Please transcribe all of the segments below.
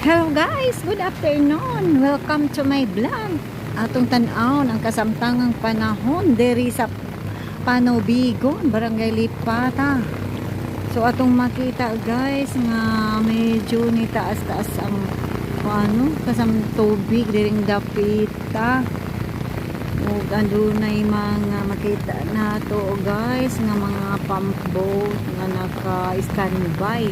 Hello guys, good afternoon. Welcome to my vlog. Atong tan-awon ang kasamtangang panahon diri sa Panubigon, Barangay Lipata. So atong makita, guys, nga medyo ni taas-taas ang ano kasam tubig diring dapita. Ug andunay mga makita nato, guys, nga mga pump boat nga naka-standby.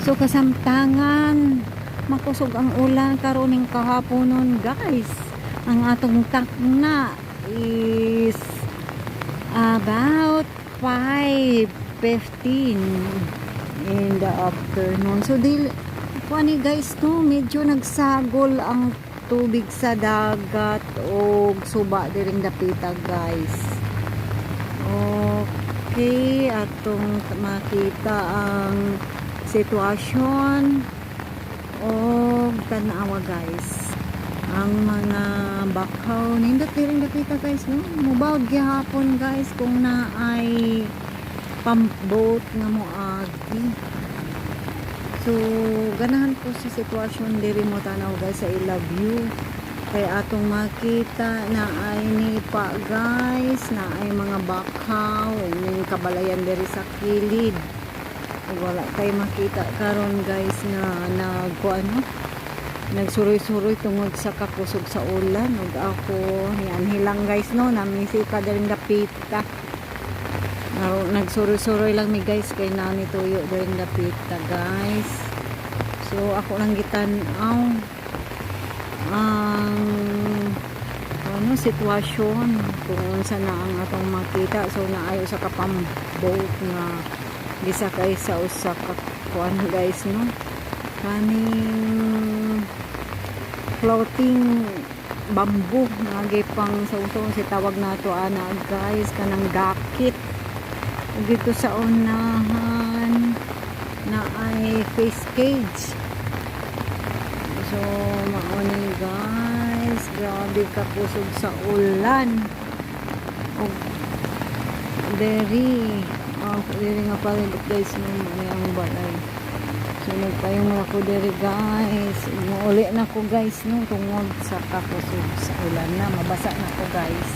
So kasamtangan makusog ang ulan karon ning kahaponon, guys. Ang atong takna is about 5:15 in the afternoon. So dili kuan ni, guys, no, medyo nagsagol ang tubig sa dagat o suba diring dapita, guys. Okay, atong makita ang sitwasyon o tanawa, guys, ang mga bakaw nindot diring dapita, guys, no. Mubawd gihapon, guys, kung naay pump boat nga moagi. So ganahan ko sa sitwasyon diri mo tanaw, guys, sa ila view kay atong makita na ay nipa, guys, na ay mga bakaw ning kabalayan diri sa kilid. Ug wala tay makita karon, guys, nga nag ano, nagsuroy-suroy tungod sa kakusog sa ulan. Ug ako nianhi lang, guys, no, namisita diring dapita. Nagsuroy-suroy lang mi, guys, kay nani tuyo diring dapita, guys. So ako lang gitan-aw ang ano sitwasyon kung unsa na ang atong makita. So naayo sa ka pump boat nga gisakay sa usa ka kuan, guys, no, kaning floating bamboo nga gipang sa si tawag nato ana, guys, kanang dakit. Ug dito sa unahan na ay fish cage. So mao ni, guys, grabe ka kusog sa ulan. Ug deri, oh, deri nga palibot, guys, no, mao ang balay. So nagpayong na ako deri, guys. Muuli na ko, guys, no, tungod sa kakusog sa ulan na mabasa na ko, guys.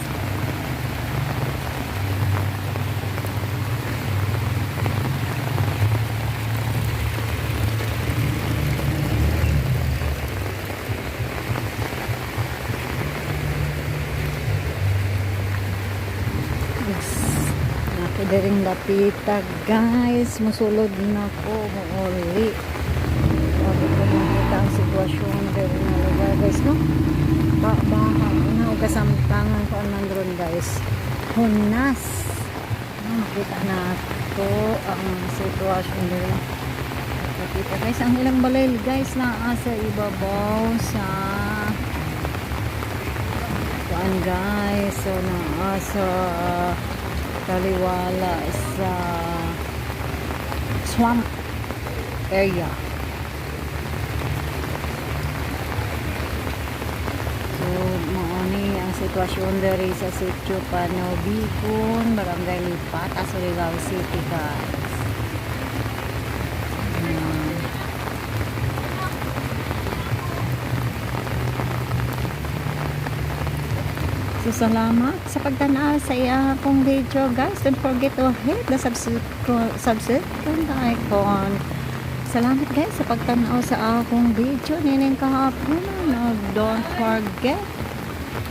Yes. Nako diring dapita, guys. Musulod na ko, muuli. Sabi ko makita ang sitwasyon diri nga lugar, guys, no. Ba baha na og kasamtangan ko man ron, guys. Hunas. No, makita na to ang sitwasyon diri. Nakita, guys, ang ilang balay, guys, naa sa ibabaw sa kuan, guys. So naa sa taliwala sa swamp area. So mao ni ang sitwasyon diri sa Sitio Panobicon, Barangay Lipata, Surigao City, guys. Ayan. So, salamat sa pagtanaw sa akong video, guys. Don't forget to hit the subscribe icon. Salamat, guys, sa pagtanaw sa akong video nining kahapon. Don't forget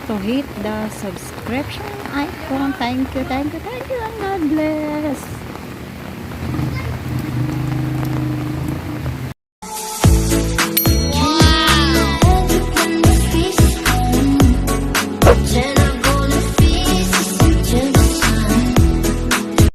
to hit the subscription icon. Thank you, thank you, thank you, and God bless.